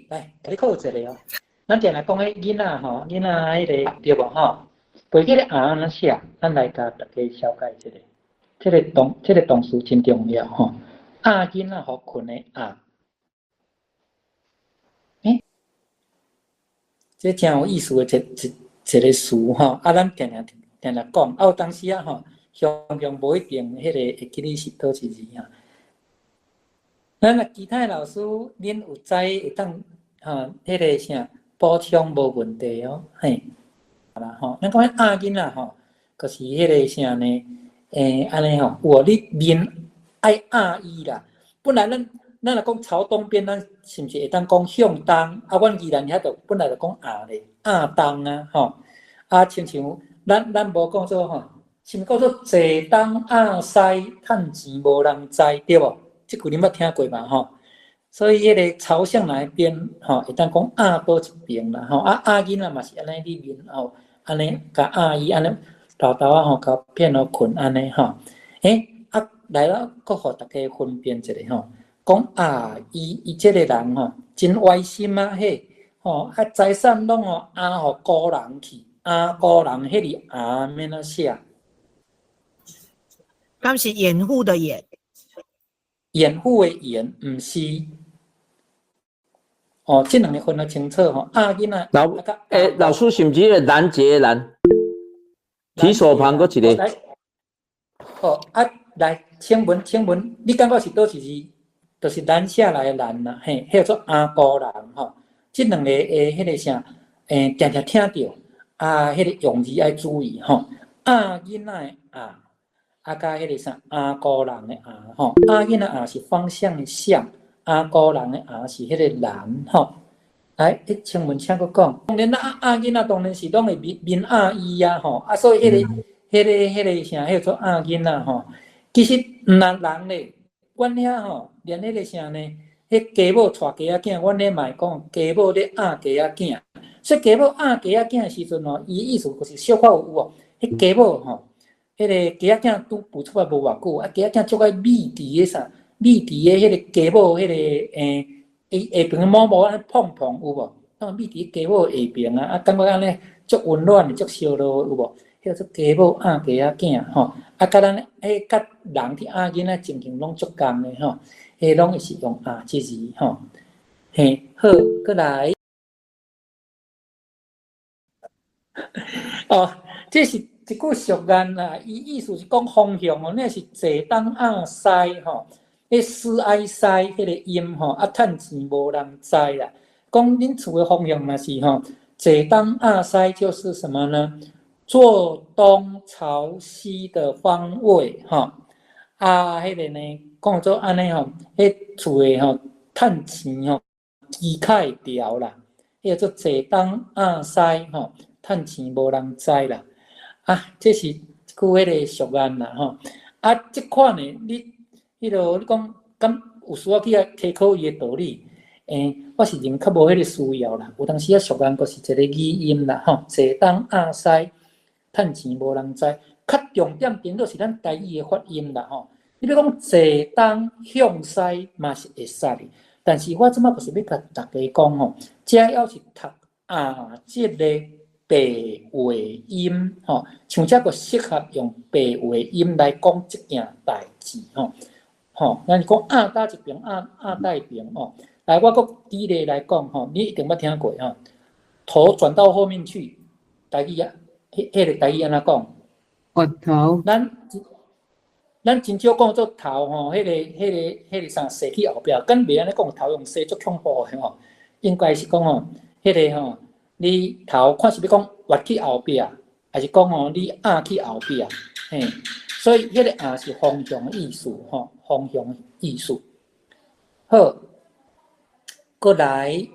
來，共你考一下哦。咱定定講彼囡仔吼，囡仔彼个對無吼？袂記得阿按怎寫，咱來共大家紹介一下。這個動詞真重要吼。壓囡仔予睏的壓。欸，這誠有意思的一個詞吼。啊，咱定定定定講，啊有當時啊吼，常常無一定彼個會記得是佗一字吼。咱若其他的老師，恁有知會當吼，彼個啥補充無問題哦，嘿。啦吼，咱講彼壓囡仔吼，就是彼個啥呢？欸，按呢吼，有哦，你面愛壓伊啦。本來咱若講朝東邊，咱是毋是會當講向東？啊，阮宜蘭遐就本來就講壓咧，壓東啊，吼。啊，親像咱無講做吼，是毋是叫做坐東壓西，趁錢無人知，對無？這句恁捌聽過吧？吼。所以彼個朝向哪一邊，吼，會當講壓佗一邊啦，吼。啊，壓囡仔嘛是按呢，你面吼，按呢共壓伊，按呢沓沓仔吼，共騙予睏按呢吼。欸，啊來了，閣予大家分辨一下吼，講啊，伊這個人吼，真歪心啊，嘿，吼，啊財產攏吼壓予孤人去，壓孤人，彼个壓按怎寫？敢是掩護的掩？掩護的掩，毋是。哦，這兩个分得清楚吼。壓囡仔老欸，老師是毋是彼個攔截的攔？提手旁閣一個。好，啊，來，請問，請問，你感覺是佗一字？就是攔下來的攔啦，嘿，彼叫做壓孤人吼。這兩個的彼個啥，欸，定定聽著，啊，彼個用字愛注意吼。壓囡仔的壓，啊，佮彼個啥壓孤人的壓吼。壓囡仔壓是方向的向。壓孤人的壓是彼個人吼，來，欸，請問請閣講，當然壓壓囡仔當然是攏會面面壓伊啊吼，啊，所以彼個啥，彼個做壓囡仔吼，其實毋但人咧，阮遐吼，連彼個啥呢，彼雞母帶雞仔囝，阮遐嘛會講雞母咧壓雞仔囝，所以雞母壓雞仔囝的時陣吼，伊意思就是小可有無，彼雞母吼，彼個雞仔囝拄孵出來無偌久，啊，雞仔囝足愛覕佇个啥？覕佇个彼個雞母彼個欸，伊下爿毛毛按呢膨膨有無？啊，覕佇雞母下爿啊，啊，感覺按呢足溫暖的，足燒熱有無？彼叫做雞母壓雞仔囝吼，啊，佮咱彼佮人佇壓囡仔情形攏足仝的吼，彼攏會是用壓這字吼。嘿，好，閣來。哦，這是一句俗諺啦，伊意思是講方向哦，那是坐東壓西吼。彼思愛西彼個音吼，啊，趁錢無人知啦。講恁厝的方向若是吼，坐東壓西就是什麼呢？坐東朝西的方位吼。啊，彼個呢，講做按呢吼，彼厝的吼，趁錢吼，機較會牢啦。彼個做坐東壓西吼，趁錢無人知啦。啊，這是一句彼個俗諺啦吼。啊，這款的你。彼落你講，敢有需要去遐提考伊的道理？欸，我是認較無彼個需要啦。有當時啊，俗諺閣是一個語音啦，吼，坐東壓西，趁錢無人知。較重點顛倒是咱台語的發音啦，吼。你欲講坐東向西嘛是會使的，但是我這擺就是欲共大家講吼，只要是讀壓這個白話音，吼，像這個適合用白話音來講這件代誌，吼。吼，咱是講壓佗一邊，壓壓佗一邊吼。來，我閣舉例來講吼，你一定捌聽過吼。頭轉到後面去，台語啊，彼個台語按怎講？越頭。咱真少講做頭吼，彼個啥踅去後壁，敢袂按呢講頭用踅足恐怖的吼。應該是講吼，彼個吼，你頭看是欲講越去後壁，還是講吼你壓去後壁？嘿，所以彼個壓是方向的意思吼，方向的意思。好，閣來。